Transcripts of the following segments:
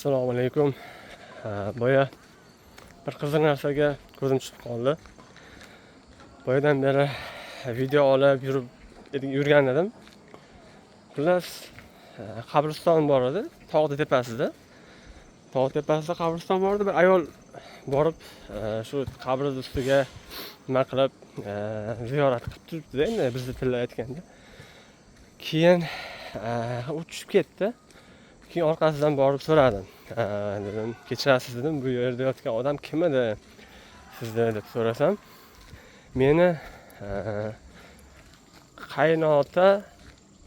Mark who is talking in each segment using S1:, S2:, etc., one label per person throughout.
S1: Assalomu alaykum. Boya bir qiziq narsaga ko'zim tushib qoldi. Boyadan beri video olib yurib yurgan edim. Xullas, qabriston bor edi, tog'ni tepasida. Tog' tepasida qabriston bor edi. Bir ayol borib, shu qabri ustiga nima qilib, ziyorat qilib turibdi endi bizni tilda aytganda. Keyin u tushib ketdi. Keyin orqasidan borib so'radim. Dedim, kechirasiz dedim, bu yerda yotgan odam kim edi sizni deb so'rasam, meni qaynota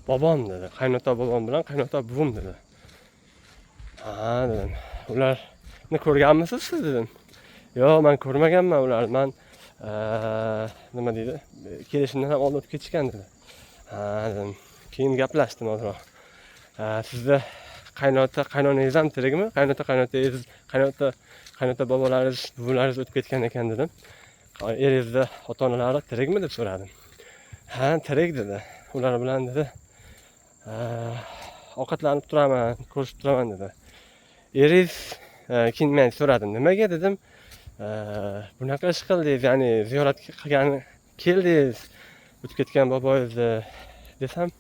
S1: bobom dedi. Qaynota bobom bilan qaynota buvim dedi. Ha, dedim. Ularni ko'rganmisiz siz dedim. Yo'q, man ko'rmaganman ularni. Man nima deydi, kelishimdan ham oldin o'tib ketishgan dedi. Ha, dedim. Keyin gaplashdim ozroq. Sizni qaynota qaynonangiz ham tirikmi? Qaynota qaynotangiz, qaynota qaynota bobolaringiz, buvalaringiz o'tib ketgan ekan dedim. Eringizni ota onalari tirikmi deb so'radim. Ha, tirik dedi. Ular bilan dedi, ovqatlanib turaman, ko'rishib turaman dedi. Eringiz, keyin men so'radim, nimaga dedim, bunaqa ish qildingiz, ya'ni ziyorat qilgani keldingiz o'tib ketgan boboyingizni desam,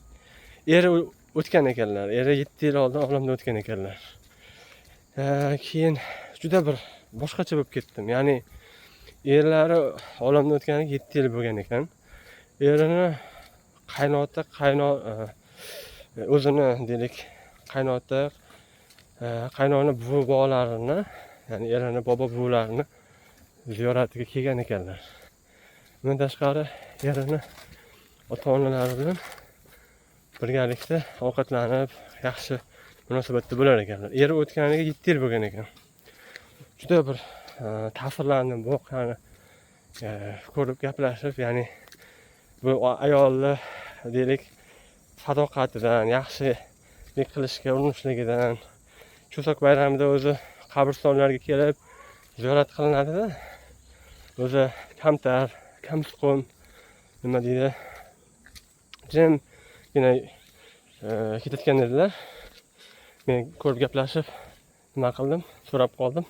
S1: eri o'tgan ekanlar. Eri 7 yil oldin olamdan o'tgan ekanlar. Keyin juda bir boshqacha bo'lib ketdim. Ya'ni erlari olamdan o'tganiga 7 yil bo'lgan ekan. Erini qaynota qayno o'zini deylik, qaynota qaynona buvolarini, ya'ni erini bobo buvalarini ziyoratiga kelgan ekanlar. Bundan tashqari erini ota onalari bilan birgalikda ovqatlanib, yaxshi munosabatda bo'lar ekanlar. Eri o'tganiga 7 yil bo'lgan ekan. Juda bir ta'sirlandim bu voqeani ko'rib, gaplashib, ya'ni bu ayolni deylik sadoqatidan, yaxshilik qilishga urinishligidan. Chusoq bayramida o'zi qabristonlarga kelib ziyorat qilinadida. O'zi kamtar, kamsuqum, nima deydi, jimgina ketayotgan edilar. Men ko'rib, gaplashib nima qildim, so'rab qoldim.